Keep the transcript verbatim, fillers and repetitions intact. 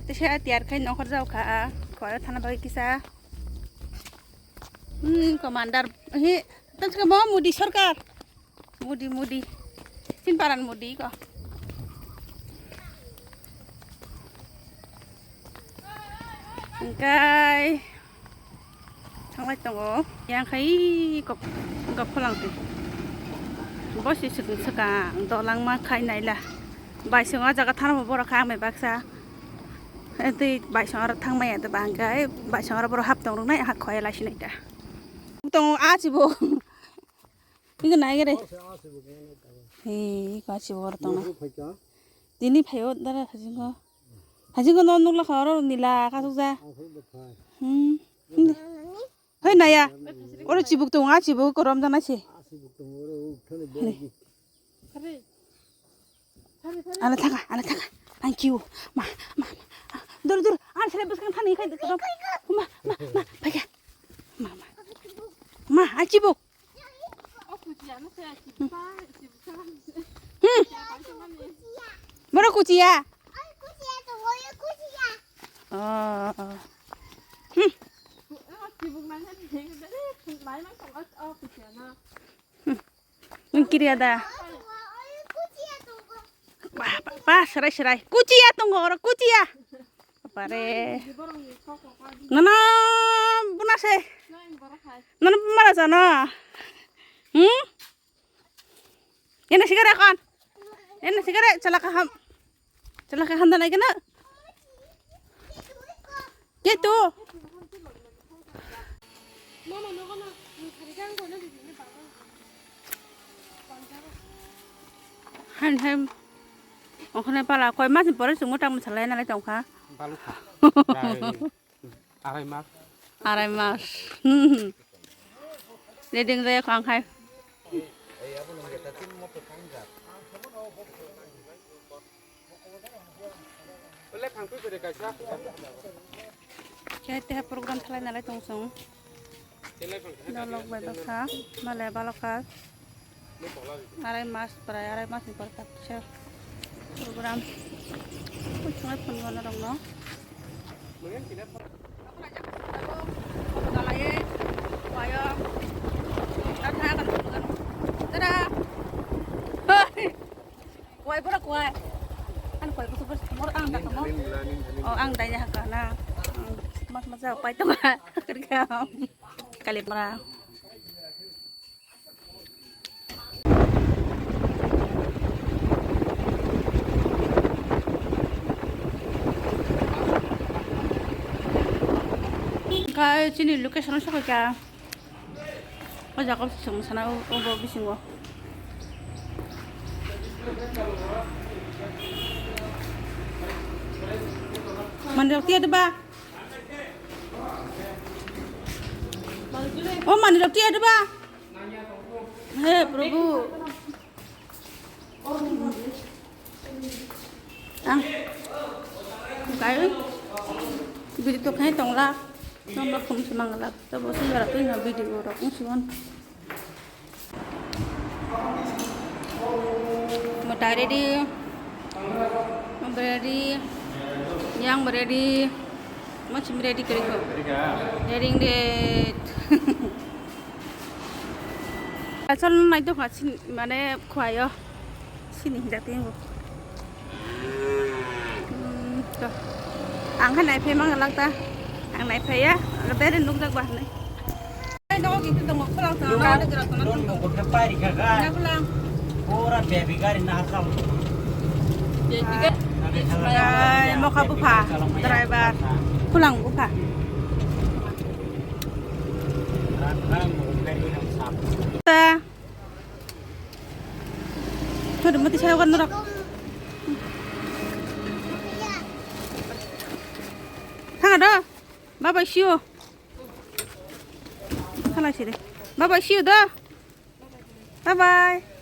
Tisa tiyar khai nokhor jao kha, khoro thana bagwi kisa. Hmm, commander, hi, tang sa mo Modi sarkar. Modi, Modi. Sin paran Modi ko. Hingkai thanglai tongo. Yang khai kok, kok phalang twi. Bo si swkang swkang dolang ma khai naila. Baisong o jaga thana bo borok khai ang bai baksa. Tei baisong aro thang maya de bangkai. Baisong aro borok hap tong rok nai ha khoya lai sinai ta. Tong a chibo. Hingke nai gere. He, kachi bor tong. Tini phaio dara hajingo. Hajingo no nukla kha oro nila kasuk ja. Hmm. Hoi naya. Oro chibuk tong a chibuk korom jana se. Ala thaka, ala thaka. Thank you. Ma, ma, ma. Dur, dur. An sere bwskang thani khai dur. Ma, ma, ma. Phai kha. Ma, ma. Ma, a chibuk. Hmm. Boro kuchiya. Oh. Hmm. Hmm. Nung kiriya da. Ba, ba, ba, serai, serai. Kuchiya tongo, oro kuchiya. Pare. Nana, buna se. Nana, mara jana. Hmm? Ena sigara kon. Ena sigara, chala kaham. Chala kaham da lagi na. Gitu. Han hem. Okhane pala koi mas ni pore chwngno tamo salai nalai tongkha. Balukha. Arai mas. Arai mas. Hmm. Leading jaya khang khai. Khe teha program thalai nalai tong song. Dolok bai baksa, male balokha. Arai mas prai, arai mas ni pore tak kisa program. Kuchungai phone gana rok no. Tada. Kuai pura kuai. An kuai kusu pura mor ang tak mo. Oh, ang dai ya ka na. Mas mas jao pai to ka. Kerja. Kali pura. Kai chini location sa ka. O jaga o chwng sana o, o bo bisingo. Mandirok tiya de ba? O mandirok tiya de ba? He Prabhu. Ang kai video to khai tongla, nomor khum se mangla, to bo sung gara twi no video rok wng si on. Mo tai ready, mo ready, yang mo ready, mo chim ready kari ko. Ready ka? Ready date. Achal nai to kha sin mane khwai o. Sini hinjak twi bo. Hmm, to. Ang khe naiphai mang lak ta. Ang naiphai ya. Ang dai nukjak ba hinwi. Ai, nogo gitwi tongo, phulang tongo, nogo gitwi tongo. Don bo kotha pai rikha ga. Na phulang. Pura baby gari na sal. Baby gari. Ai, mokha bupha, driver. Phulang bupha. Ta. Thodo mati sayo kan norok. Thanga do. Bye bye, see you. Thalai sire. Bye bye, see you do. Bye bye.